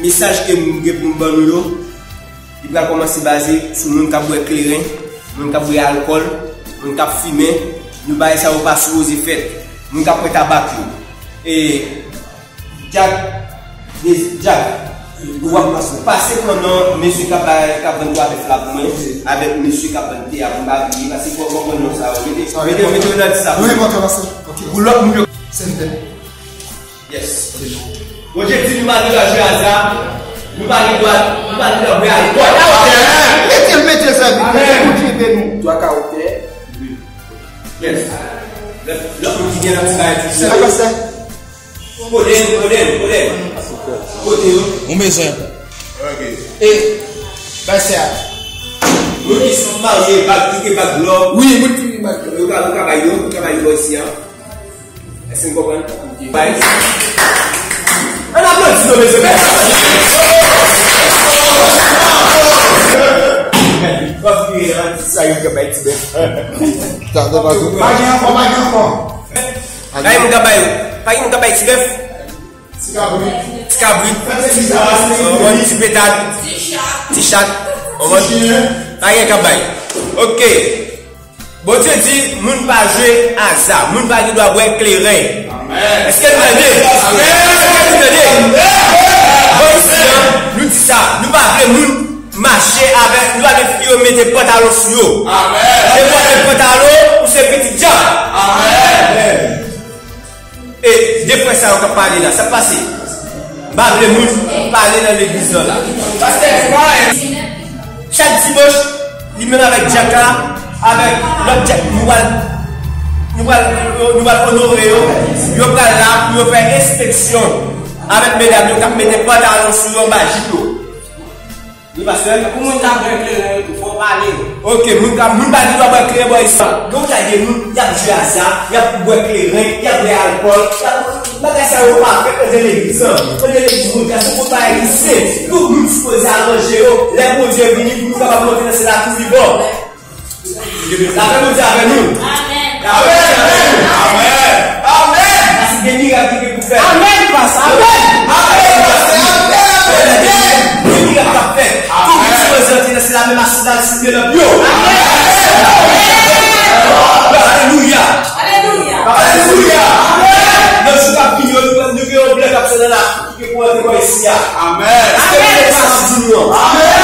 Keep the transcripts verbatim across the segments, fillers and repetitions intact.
Mesaj ke m gen pou m ban nou yo, li pral kòmanse baze sou moun k ap bwè kleren, moun k ap bwè alkòl, moun k ap fimen. Nou bagay sa yo pa sipoze fèt. Moun k ap pran tabak yo. E Djak, Djak, w ap pase pran non mesye k ap bay, k ap vann twa bèf la pou mwen, avèk mesye k ap vann te a pou m pa bliye, pase fò w pran non sa yo. Mete, mete, mete yo nan lis la pou mwen. Pou lòt moun yo. Yes. Bondye di nou pa gen dwa jwe aza, nou pa gen dwa, nou pa gen dwa bwè alkòl. Mete l, mete l, sèvitè. Bondye beni nou. Twa karaktè. Yes. Lòt, lòt moun ki gen nan ti bagay tou. Kote, kote, kote. Kote yo. Ou bezwen. Ok. E, bay sè a. Moun ki marye, bag, ki gen bag lò. Wi, moun ki gen bag lò. Yo ka, yo ka bay yo, yo ka bay yo isi a. Èske n konprann? Bay. Ann aplodi non, mezanmi. Sa yo ka bay ti bèf. Pa gen ankò, pa gen ankò. Pa gen moun k ap bay, pa gen moun k ap bay ti bèf. Ti kabrit. Ti kabrit. Ti kabrit. Ti petad. Ti chat. Pa gen k ap bay. Ok. Bondye di, moun pa jwe aza, moun pa gen dwa bwè kleren. Amèn. Èske nou tande? Amèn. Èske nou tande? Bon, isi a, nou di sa, nou pa vle moun mache avèk, nou pa vle fi yo mete pantalon sou yo. Amèn. Depi w ap met pantalon, ou se pitit djab. Amèn. E de frè sa yo k ap pale la, sa k pase? M pa vle moun pale nan legliz lan la. Pastè, chak dimanch, li menm avèk djak la, avèk lòt djak, nou pral, nou pral, nou pral onore yo. Yo pral la pou yo fè enspeksyon avèk medam yo k ap mete pantalon sou yo anba jip yo. Wi, pastè. Pou moun k ap bwè kleren yo tou, fò w pale. Ok, moun k ap, moun pa gen dwa bwè kleren bò isi a. Gen yon kantite moun, y ap jwe aza, y ap bwè kleren, y ap bwè alkòl, y ap, bagay sa yo pa fèt nan legliz lan. Nan legliz Bondye a, se pou bagay ki sen. Tout moun sipoze aranje yo. Lè Bondye vini, pou nou kapab monte nan syèl la tou vivan. Lapè Bondye avè nou. Amèn. Lapè Bondye avè nou. Amèn. Amèn. Paske gen mirak ki gen pou fèt. Amèn, pastè. Amèn. Amèn, pastè. Amèn. Gen mirak k ap fèt. Tout moun sipoze antre nan syèl la, menm asidal sou pye lanp yo. Amèn. Alelouya. Alelouya. Alelouya. Nan jou k ap vini yo, nou gen yon blan k ap sot nan la. Ki gen pou antre bò isi a. Amèn. Èske nou gen sa ap di nou an? Amèn.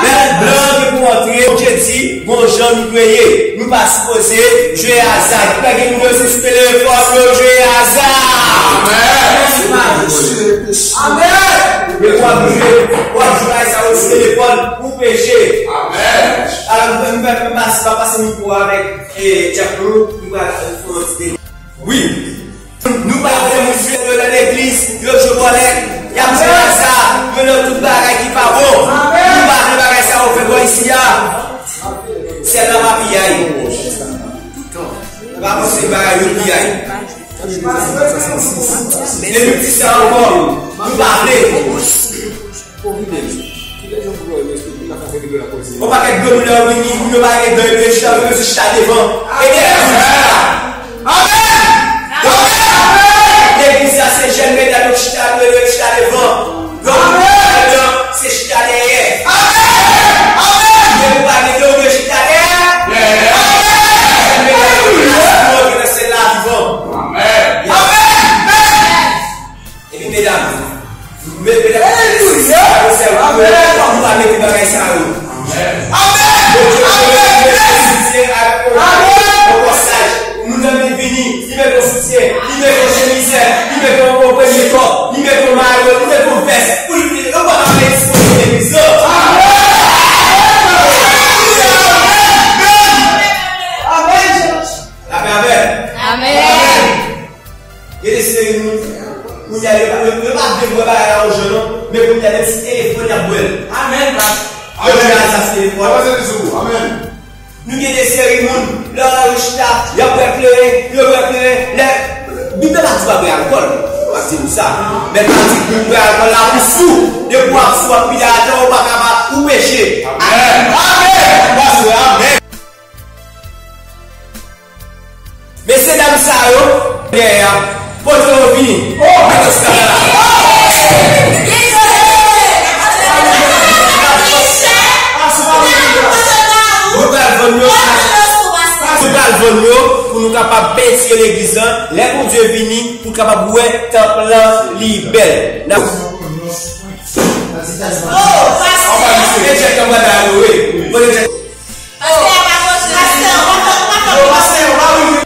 Lè blan an gen pou antre, Bondye di, gon jan nou dwe ye. Nou pa sipoze jwe aza. Ki pa gen moun yo se sou telefòn yo jwe aza. Amèn. Amèn. Depi w ap jwe, w ap jwe sa yo sou telefòn, ou peche. Amèn. Alò, m pa, m pa, m pa pase mikwo avèk, eh, Jack Lou, nou pral fè yon ti deba. Wi. Nou pa vle moun fidèl yo nan legliz, yo jwe bòlèt, y ap jwe aza, yo nan tout bagay ki pa bon. Nou pa vle bagay sa yo fèt bò isi a. Syèl la pa piyay. Pa panse bagay yo piyay. E nou di sa ankò, nou pa vle. Yon pakèt granmoun yo vini, moun yo pa gen dan, yo dwe chita, yo dwe chita devan. Ede yo chita. Amèn! Amèn! Legliz la se jèn medam yo chita, yo dwe chita devan. Granmoun yo pa gen dan, se chita dèyè. Amèn! Amèn! Depi w pa gen dan, ou dwe chita dèyè. Dèyè. Amèn! Jèn medam yo chita, yo dwe nan syèl la vivan. Amèn! Amèn! Epi medam, me-, medam, alelouya, nou pa mete bagay sa yo. Amèn. Bondye, Bondye, Bondye, soutyen ak yon kò saj. Moun nan vin vini, li mete yon soutyen, li mete yon chemiz, li mete yon, yon premye kò, li mete yon mayo, li mete yon vès. Pou li, yo pa ka mete dispoze legliz la. Amèn. Amèn. Amèn. Amèn. Gen de seri moun, kounye a, yo pa, yo, yo pa vle wè bagay la yon jan non, men kounye a, menm sou telefòn, y ap wè l. Amèn, pastè. Yo jwe aza sou telefòn. Amèn. Nou gen de seri moun, lè yo chita, y ap bwè kleren, yo bwè kleren, lè, Bib la pa di pa bwè alkòl, yo ap di nou sa. Men l pa di pou w bwè alkòl la pou sou. Depi w ap sou, w ap pile atè, ou pa kapab, ou peche. Amèn. Amèn. Pastè, amèn. Mesye dam sa yo, dèyè a, pote yo vini. Mete yo sou tab la. Al vann yo pou nou kapab pentire legliz lan. Lè Bondye vini, pou l kapab wè tanp lan li bèl. N ap Oh, pastè! Pastè a pa konsa. Pastè, w ap, w ap, w ap.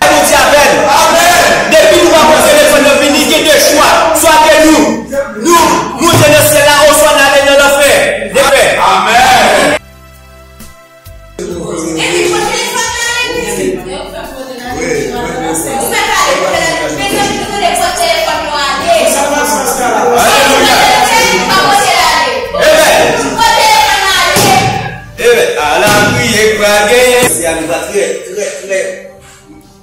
Bondye avè n. Depi nou pa pran telefòn nan vini, gen de chwa. Swa ke nou, nou monte nan syèl la, oswa n ale nan lanfè. Amèn. Epi pran telefòn nan legliz. Ou fè pale, ou fè pale. Mezanmi, nou tande pran telefòn nou ale. Alelouya. Pa pote l ale. Amen. Pran telefòn nan ale. Amen. Ala priye pral genyen. Se a nou va trè, trè, trè, trè, trè, trè.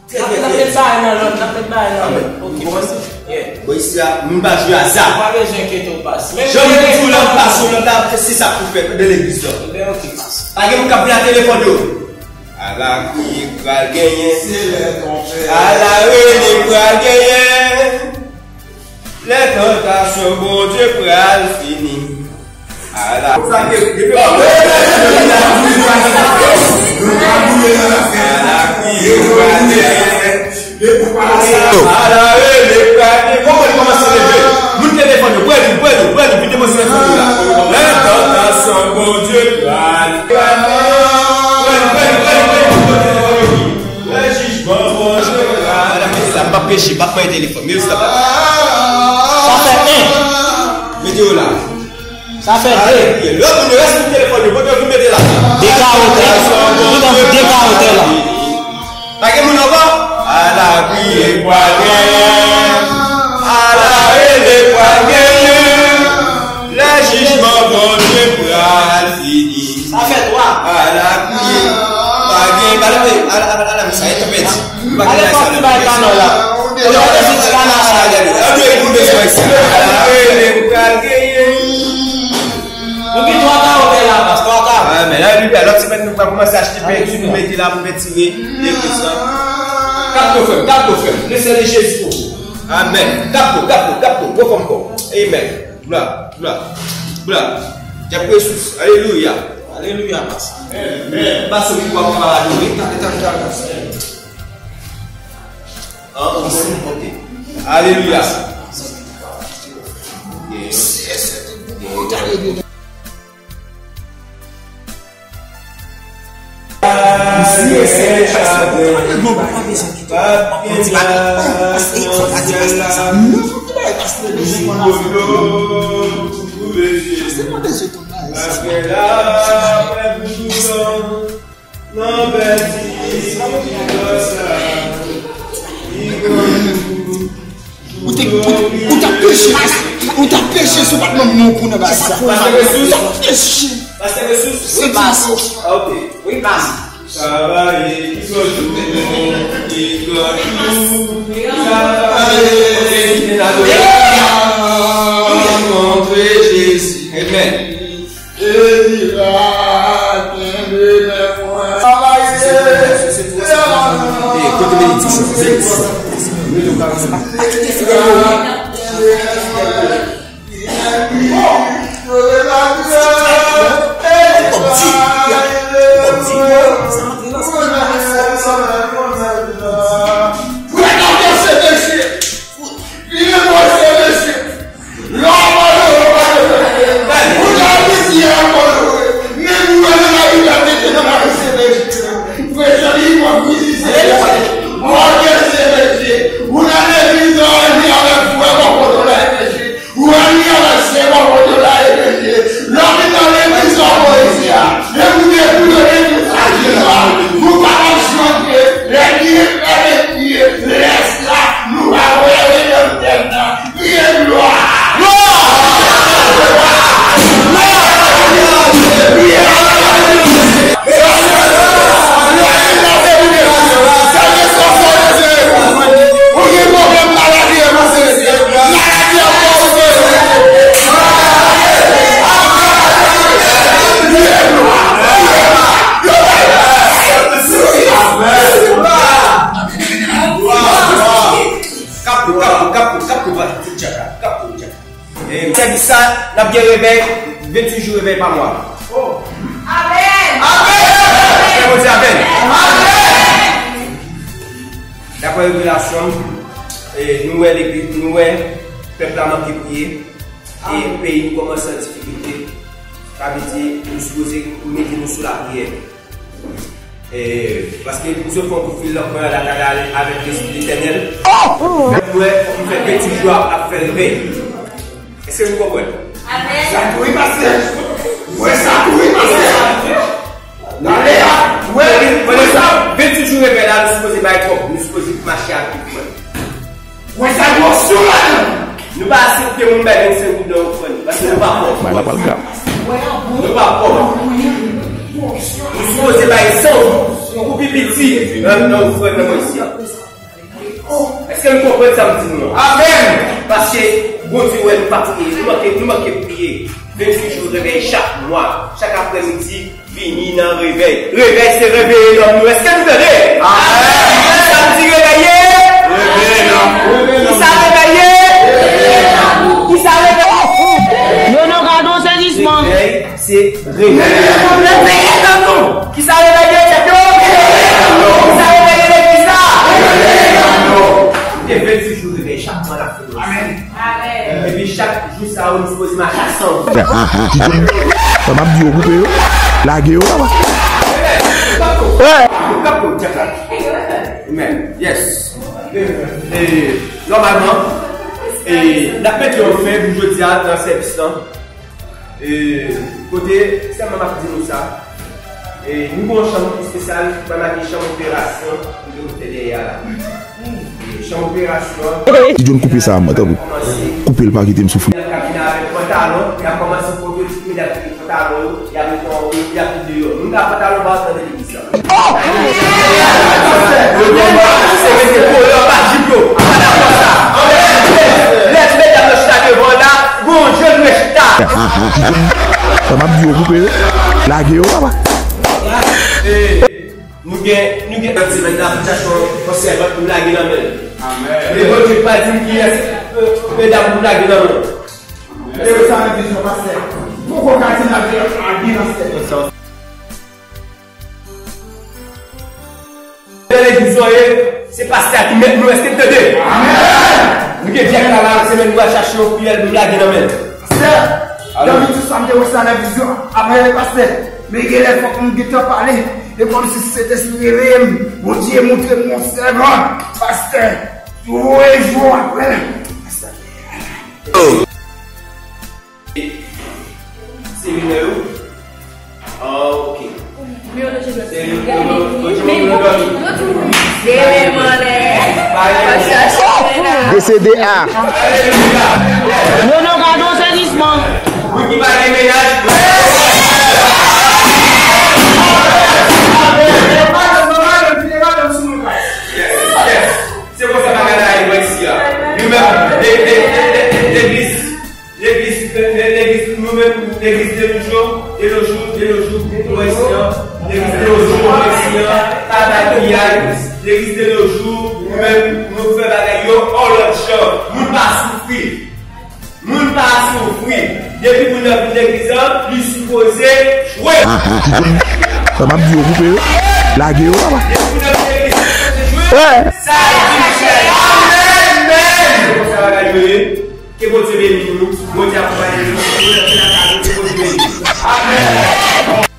N ap met bagay nan lòd, n ap met bagay nan lòd. Ok, bon, se, yeah. Bon, isi a, moun pa jwe aza. Pa bezwen enkyete w, pas. Jan m di w la, m pase w nan tab, se sa pou fè nan legliz la. Ebyen, ok, pas. Pa gen moun k ap vin ak telefòn yo. Ala kriye k pral genyen. Se lè tonpè. Ala rele pral genyen. Lè tantasyon Bondye pral fini. Ala. Sa ke, depi ala kriye pral genyen. Ala rele pral genyen. Kòman li kòmanse leve? Moun telefòn yo, pran li, pran li, pran li, vin depoze telefòn yo la. Lè tantasyon Bondye pral. Pran li, pran li, pran li, pran li, pran li, pran li. Lè jijman Bondye pral. Madanm, mete la, m p ap peche, m p ap pran telefòn. Mete la, m p ap. Sa fè en. Mete yo la. Sa fè de. Lòt moun yo, rès moun telefòn yo, kote yo vin mete la? De ka wotè. Tout an de ka wotè la. Pa gen moun ankò? Ala kriye pral genyen. Ala rele pral genyen. Lè jijman Bondye pral fini. Sa fè twa. Ala kriye. Pa gen, pa gen, ala, ala, ala, sa e tanpèt. Ale pati bay kanal la. Yo, ale pati kanal la. Ala rele pral genyen. Nou gen twa ka wotè la, pas, twa ka. Amèn. Alelouya. Lòt semèn, nou pral kòmanse achte penti, nou mete la pou pentire legliz la. Gad do, frè m, gad do, frè m. Le Seigneur Jésus pour vous. Amèn. Gad do, gad do, gad do. Gwo fòm kò. Amèn. Glwa, glwa, glwa. Dyab resous. Alelouya. Alelouya, pas. Amèn. Pas, wi, papa, adore. Gade, gade, gade, gade. Ah, ok, ok. Alelouya. Yes. Yes. Ou te, ou, ou t ap peche, ou t ap peche si w pa t ban m non pou nan bagay sa. Ou t ap peche. Pastè Resous? Wi, pas. Ah, ok. Wi, pas. Travay ki gòdou, ki gòdou. Travay ki gòdou. Rankontre Jezi. Amen. Jezi va kenbe men mwen. Travay. Kote benediksyon? Benediksyon. Ou nan legliz la, ou ni avèk frè bò kote w la, evanjil. Ou anni avèk sè bò kote w la, evanjil. Lè w vin nan legliz la, poyezi a, e pou depi yo depi sa jina, pou kapab chante, lè ki lè ki lès la, nou pa wè redanmtè nan, kriye glwa. Kapo, kapo, kapo, kapo, kapo, kapo. Sèvis sa, n ap gen revèy. Venntuit jou revèy pa mwa. Amèn! Amèn! Fè Bondye amèn! Amèn! Daprè revelasyon m, e, nou wè legliz, nou wè pèp la manke priye, e peyi nou kòmanse an difikilte. Sa vle di, nou sipoze mete nou sou lapriyè. E, paske m sot fè yon kout fil nan kwen an la, t ale avèk Lespri Letènèl. M wè, m fè venntuit jou ap, ap fè revèy. Èske nou konprann? Amèn. Sa kouri pase. Wè sa kouri pase. Gade a. Wè, wè sa. Venntuit jou revèy la, nou sipoze bay kòb. Nou sipoze mache ak tout mwen. Wè sa gwo sou la. Nou pa aksepte moun bay vennsenk goud nan ofrann. Paske nou pa pòv. Bagay la pral grav. Nou pa pòv. Nou sipoze bay san goud. Pou pi piti nan, nan ofrann nan mwen isi a. Èske nou konprann sa m di nou an? Amèn! Paske Bondye wè nou pa priye, nou manke, nou manke priye. Venntuit jou revèy chak mwa, chak aprèmidi, vini nan revèy. Revèy se reveye nanm nou. Èske nou tande? Amèn! Sa m di reveye? Reveye nanm. Kisa reveye? Kisa reveye? Non, non, gadon sezisman. Revèy. Se reveye. Reveye nanm nou. Kisa reveye tèt yo? Reveye nanm nou. Kisa reveye legliz la? Reveye nanm nou. Gen venntuit jou revèy chak mwa n ap fè. Amèn. Amèn. Epi chak jou sa yo, nou sipoze mache ak san. Sa m ap di yo koupe yo. Lage yo, papa. Amen. Yes. E, nòmalman, e, n ap mete yon fen pou jodi a nan sèvis lan. E, kote, sèlman m ap di nou sa. E, nou gen yon chanm espesyal, ki pa make chanm operasyon, nou te fè dèyè a la. E, chanm operasyon an. Ti John, koupe sa, mwen, tanpri. Koupe l, pa kite m soufri. Nan kabine avèk pantalon, y ap kòmanse foto ti medam ki gen pantalon yo, y ap met anwo, y ap met deyò. Moun ka pantalon ba yo tande legliz la. Yo gen dwa se mete kole anba jip yo. Pa dakò sa. Lè ti medam yo chita devan la, gon jèn mwen chita. Sa m ap di yo koupe yo. Lage yo, papa. Nou gen, nou gen nan semèn nan, pou chache yon sèvant pou lage nan men l. Amèn. Men Bondye pa di m kiyès, euh, medam pou lage nan men l. Leve sa nan vizyon, pastè. Poko ka di n ap lage nan sèvant. Nan legliz nou ye, se pastè a ki mèt nou, èske n tande? Amèn! Nou gen djak la, la, semèn nou al chache yon fiyèl pou nou lage nan men l. Pastè, alo? David, sou sa m te wè sa nan vizyon, apre pastè, men gen lè fòk nou gentan pale, e kòmsi Sentespri reveye m, Bondye montre m yon sèvant, pastè, voye jou apre. Pastè. Seminè yo? Ah, ok. Se yo, yo, yo, yo, yo, yo dòmi. Desede a. Alelouya. Non, non, gadon sezisman. Moun ki pa gen mennaj. Yes, yes. Se konsa bagay la ye isi a. Nou menm, le-, le-, le-, le-, legliz, legliz, le-, le-, legliz, nou menm, legliz de nos jours, de nos jours, de nos jours, nou wè isi a, legliz de nos jours, nou wè isi a, pa bay piyay, legliz de nos jours, nou menm, nou fè bagay yo yon lòt jan, moun pa soufri. Moun pa soufri. Depi moun nan vin legliz la, li sipoze jwe. Sa m ap di yo koupe yo. Lage yo, papa. Depi moun nan vin legliz la, li sipoze jwe. Sa e di Michel. Amèn. Se konsa bagay yo ye. Ke Bondye beni nou. Bondye akonpaye nou. Bondye fè lakay nou. Ke Bondye beni nou. Amèn.